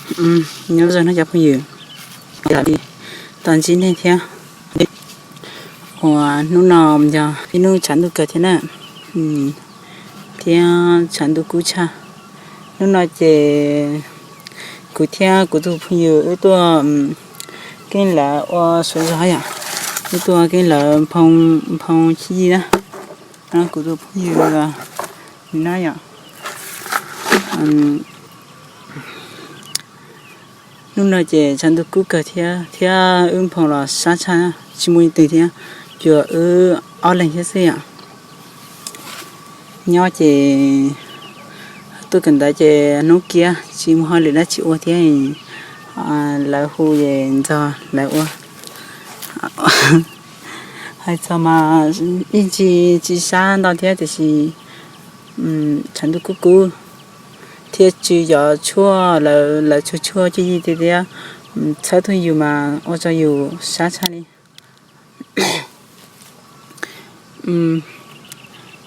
Nyob zoo no cov phooj ywg, tau ntsib nej thiab. Uas hnub no yog ib hnub tshav ntuj kawg thiab na, thiab tshav ntuj kub tshaj. Hnub no ces kuv thiab kuv tus phooj ywg wb tuaj keeb lawv ua suav zog yom, wb tuaj keeb lawv nphoo chib yij na. Kuv tus phooj ywg no yom. Hnub no ces tshav ntuj kub kawg thiab, thiab wb nphoo los sab tshaj, tsis muaj leej twg thiab, cuag wb ob leeg thiab xwb yom. Nyob ces tuaj kawm ntawv ces hnub kiab tsis muaj hauj lwm dab tsi ua thiab, lawv hu es nrog lawv ua. Hais txog mas yeej tsis, tsis sab ntau thiab tiam sis tshav ntuj kub kub thiab tsw cov tshuaj, lawv tshuaj tshuaj cig yig tiag tiag, txhawb tuaj yus mas ua rau yus sab tshaj li.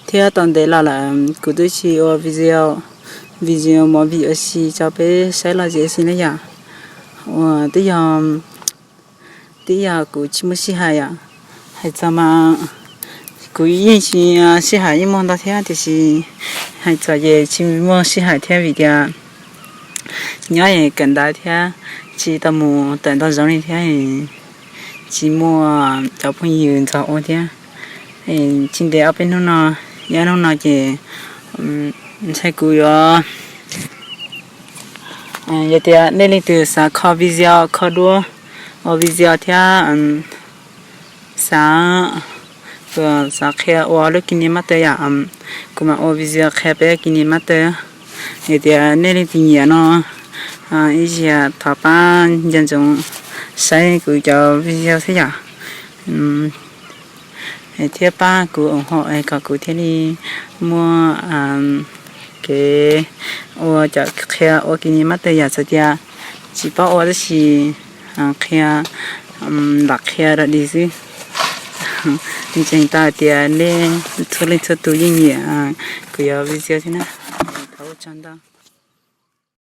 Thiab tau ntev los lawm kuv twb tsis ua video, video movie ua si rau peb saib los zem ua si na yom. Uas twb yog, twb yog kuv tsis muaj sij hawm yom. Hais txog mas kuv yeej tsis, sij hawm yeej muaj ntau thiab tiam sis hais txog ces tsis muaj sij hawm thiab vim tias nyob es kawm ntawv thiab tsis tau mus tawm ntau zoov li thiab, tsis muaj cov phooj ywg nrog ua thiab. Tsis ntev ob peb hnub no, nyob hnub no ces ntshai kuv yuav, yog tias nej leej twg xav kho video kho duab ua video thiab xav, xav qhia ua lub KineMaster yom, kuv mam ua video qhia peb KineMaster. Yog tias nej leej twg nyiam no, ib zaug thov pab nco ntsoov saib kuv cov video thiab yom, thiab pab kuv ủng hộ kom kuv thiaj li muaj kev ua cov qhia ua KineMaster yom. Txawm tias tsis paub ua tab sis qhia, lam qhia rau dig xwb. Ntseeg tau hais tias nej txhua leej txhua tus yeej nyiam kuv cov video thiab na. Thov ua tsaug ntau.